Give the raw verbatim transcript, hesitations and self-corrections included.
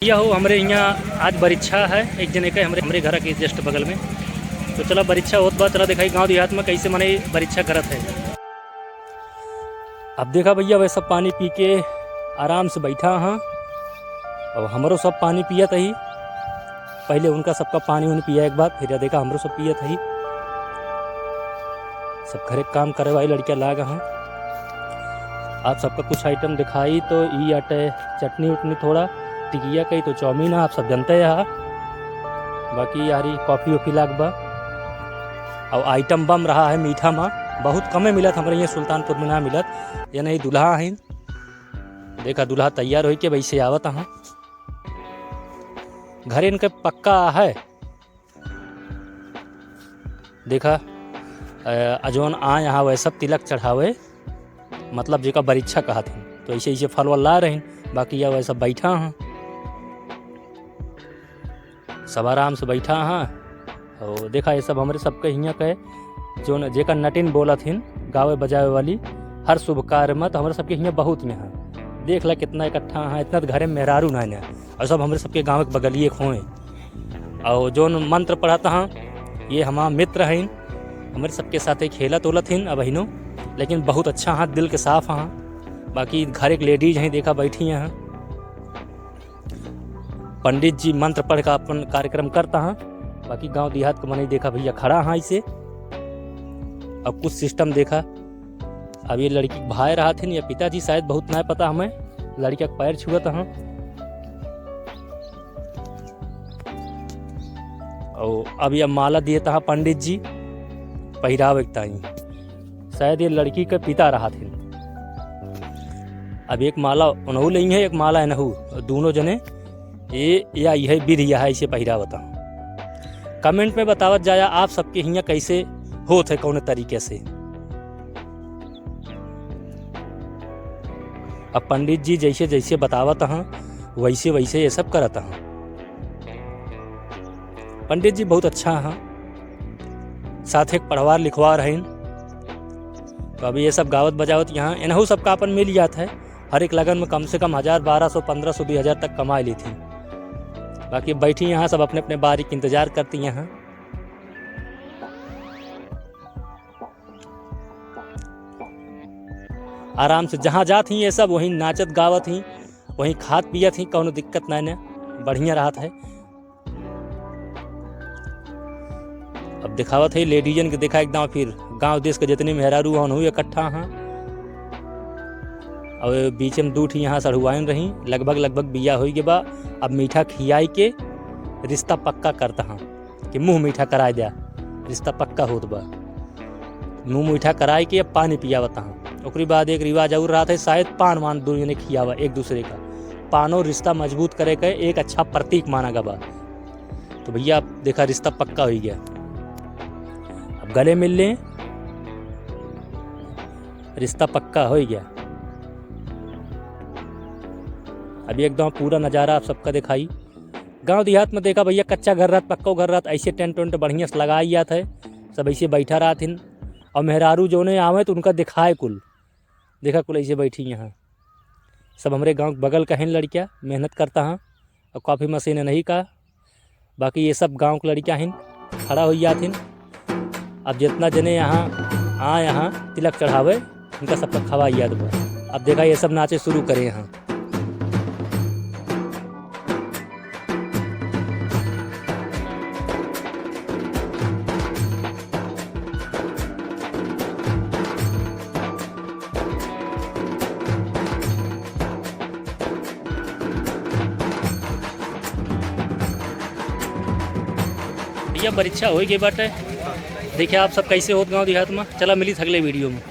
भैया हो, हमरे हियाँ आज बरिच्छा है, एक जने के हमरे, हमरे घर के just बगल में। तो चला बरिच्छा होत बा, चला देखाई गाँव देहात में कैसे मनई बरिच्छा करत है। अब देखा भैया, वह सब पानी पी के आराम से बैठा हाँ। अब हमरो सब पानी पियत ही। पहले उनका सबका पानी उनी पिया एक बार, फिर देखा हमरो सब पियत ही। सब घरे काम करे वाली लड़कियाँ लाग हाँ। आप सबका कुछ item दिखाई तो ई आटे चटनी उटनी थोड़ा टिकिया कही तो चाउमीन है, आप सब जानते हैं। बाकी यारी coffee वॉफी लाग बा। और item बम रहा है मीठा मा, बहुत कमे मिलत हमरे यहाँ सुल्तानपुर में ना मिलत। ये नहीं दुल्हा है, देखा दुल्हा तैयार होई के वैसे आवत हाँ। घर इनके पक्का है। देखा, अ, अजौन आ यहाँ वह सब तिलक चढ़ावे, मतलब जेका बरिच्छा कहत हैं, तो ऐसे ऐसे फल वल ला रहे हैं, बाकी या वह सब बैठा हाँ, सब आराम से बैठा हाँ। और देखा, ये सब हमरे सबके हियाँ के जौन जेका नटिन बोलत हिन, गावे बजावे वाली, हर शुभ कार्य में तो हमरे सबके हियाँ बहुत में है। देख ला कितना इकट्ठा है, इतना तो घरे में मेहरारू ना है, और सब हमरे सबके गाँव के बगलिए खोए। और जौन मंत्र पढ़त हाँ, ये हमार मित्र हैं, हमरे सबके साथे खेलत उलत हिन अब हिनो, लेकिन बहुत अच्छा हाँ, दिल के साफ हाँ। बाकी घर एक ladies हैं, देखा बैठी हैं। पंडित जी मंत्र पढ़ के अपन कार्यक्रम करता हाँ। बाकी गांव देहात के मनई देखा भैया खड़ा हाँ इसे। अब कुछ system देखा, अब ये लड़की के भाई रहत हिन या पिताजी, शायद बहुत ना पता हमें, लड़का के पैर छुअत हाँ। और अब ये माला दिए तहाँ पंडित जी पहिरावे के ताई, शायद ये लड़की के पिता रहत हिन। अब एक माला उनहू लेई है, एक माला इनहू, दोनों जने ये या यह विधि यह है, इसे पहिरावत हाँ। Comment में बतावत जाया आप सबके हियाँ कैसे होत है, कौन तरीके से। अब पंडित जी जैसे जैसे बतावत हाँ, वैसे वैसे ये सब करत हाँ। पंडित जी बहुत अच्छा हाँ, साथ एक पढ़वार लिखवार हैं। तो अभी ये सब गावत बजावत यहाँ इनहू सबका अपन मिल जात है। हर एक लगन में कम से कम हजार, बारह सौ, पन्द्रह सौ, दुई हजार तक कमाई लेत ही। बाकी बैठी यहाँ सब अपने अपने बारी के इंतजार करती यहाँ। आराम से जहाँ जात ही ये सब वहीं नाचत गावत ही, वहीं खात पियत ही, कौनो दिक्कत नहीं ने, बढ़िया रहत है। अब दिखावत है लेडीजन के, देखा एकदम फिर गांव देश के जितने मेहरारू हन, हूँ इकट्ठा हाँ। अब बीच में दू ठी यहाँ सढ़ुआइन रही, लगभग, लगभग बिया होई के बा। अब मीठा खियाई के रिश्ता पक्का करता हाँ कि मुँह मीठा कराए द्या, रिश्ता पक्का होत बा। मुँह मीठा कराए के अब पानी पियावत हाँ। ओकरी बाद एक रिवाज और रहत है, शायद पान वान दू जने खियावा एक दूसरे का। पानो रिश्ता मजबूत करे के एक अच्छा प्रतीक माना गवा। तो भैया, आप देखा, रिश्ता पक्का होई गया। अब गले मिल लें, रिश्ता पक्का होई गया। अभी एकदम पूरा नज़ारा आप सबका दिखाई। गांव देहात में देखा भैया, कच्चा घर रहत, पक्को घर रहत, ऐसे टेंट वेंट बढ़िया से लगाई जात है, सब ऐसे बैठा रहत हिन। और मेहरारू जोने आवे तो उनका दिखाए कुल, देखा कुल ऐसे बैठी यहाँ। सब हमरे गांव के बगल का हैं लड़किया, मेहनत करता हाँ। और coffee machine नहीं का, बाकी ये सब गांव के लड़किया हैं, खड़ा हो जात हैं। अब जितना जने यहाँ आ, यहाँ तिलक चढ़ावे, उनका सबका खवा याद बा। अब देखा, ये सब नाचे शुरू करे यहाँ। भैया, परीक्षा हो गई बाटे। देखिए आप सब कैसे होत गाँव देहात में। चला, मिली अगले video में।